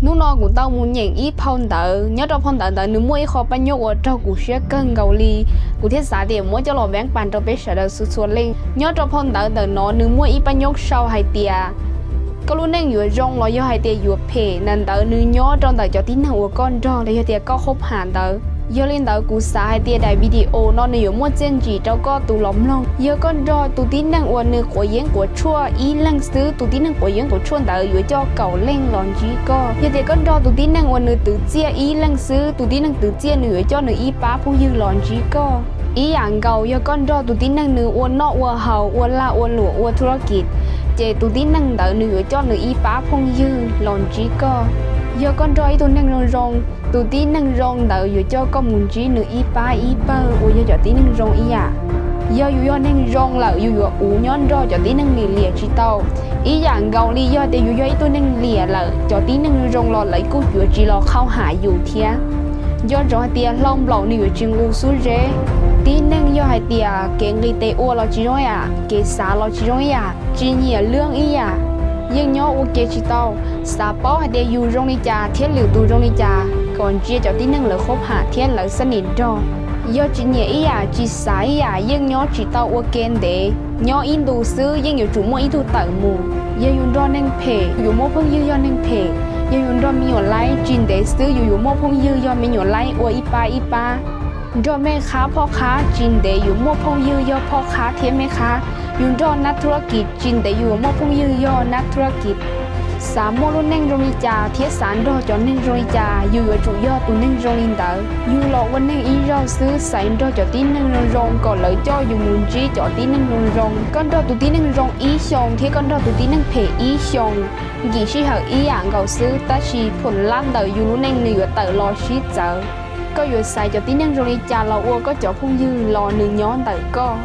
Hnub no kuv tau mus nyeem ib phau ntawv, nyob rau phau ntawv ntawd nws muaj ib qho paj nyob uas raug kuv siab kawg nkaus li, kuv thiaj xav tias muab coj los peeb pas rau peb sawv daws txhua txhua leej. Nyob rau phau ntawv ntawm no nws muaj ib paj nyob sau hais tias koj lub neej yuav zoo los yog hais tias yuav phem, ntawm ntawd nws nyob rau ntawm cov tib neeg uas koj nrog los yog tias koj qhub ham ntawd. Yog li ntawd kuv xav hais tias daim video no nws yuav muaj txiaj ntsim rau koj tus los mloog. Yog koj nrog tus tib neeg uas nws quav yeeb quav tshuaj ib leeg xwb, tus tib neeg quav yeeb quav tshuaj ntawd yuav coj kaum leej los ntsib koj. Yog tias koj nrog tus tib neeg uas nws twv txiaj ib leeg xwb, tus tib neeg twv txiaj nws yuav coj nws ib pab phooj ywg los ntsib koj. Ib yam nkaus yog koj nrog tus tib neeg nws ua noj ua haus, ua lag ua luam, ua thub loj kis, ces tus tib neeg ntawd nws yuav coj nws ib pab phooj ywg los ntsib koj. Yog koj nrog ib tug neeg zoo zoo, tus tib neeg zoo ntawd yuav coj koj mus ntsib nws ib pab ib pawg uas yog cov tib neeg zoo ib yam. Yog yus yog neeg zoo lawm yus yuav uv nyob nrog cov tib neeg liam liam tsis tau. Ib yam nkaus li yog tias yus yog ib tug neeg liam lawm, cov tib neeg zoo los lawv kuj yuav tsis los qhau ham yus thiab. Nco ntsoov hais tias hlau nplaum nws yuav tsis nqus xub zeb. Tib neeg yog hais tias kev nqis tes ua los tsis zoo ib yam, kev xav los tsis zoo ib yam, tsis nyiam lwj ib yam, yeej nyob ua ke tsis tau. Xav paub hais tias yus zoo li cas thiab lwm tus zoo li cas kom ntsia cov tib neeg lawv qhub ham thiab lawv xab nim nrog. Yog tsis nyiam ib yam, tsis xav ib yam, yeej nyob tsis tau ua ke ntev. Nyob ib ntus xwb yeej yuav tsum muaj ib tug tawm mus. Yog yus nrog neeg phem, yuav muaj phooj ywg yog neeg phem. Yog yus nrog me nyuam laib, tsis ntev xwb yus yuav muaj phooj ywg yog me nyuam laib ua ib pab ib pab. Nrog mej qhab phoj qhab, tsis ntev yuav muaj phooj ywg yog phoj qhab thiab mej qhab. Yus nrog nab thub loj kis, tsis ntev yus yuav muaj phooj ywg yog nab thub loj kis. Xav muaj lub neej zoo li cas thiab xav nrog cov neeg zoo li cas, yus yuav tsum yog tus neeg zoo li ntawd. Yus los ua neeg ib zaug xwb, xaiv nrog cov tib neeg zoo zoo kom lawv coj yus mus ntsib cov tib neeg zoo zoo. Koj nrog tus tib neeg zoo ib xyoos thiab koj nrog tus tib neeg phem ib xyoos, nkim sij hawm ib yam nkaus xwb, tab sis phoom lab ntawm yus lub neej nws yuav tawm los sib txawv. Koj yuav xaiv cov tib neeg zoo li cas los ua koj cov phooj ywg los nws nyob ntawm koj.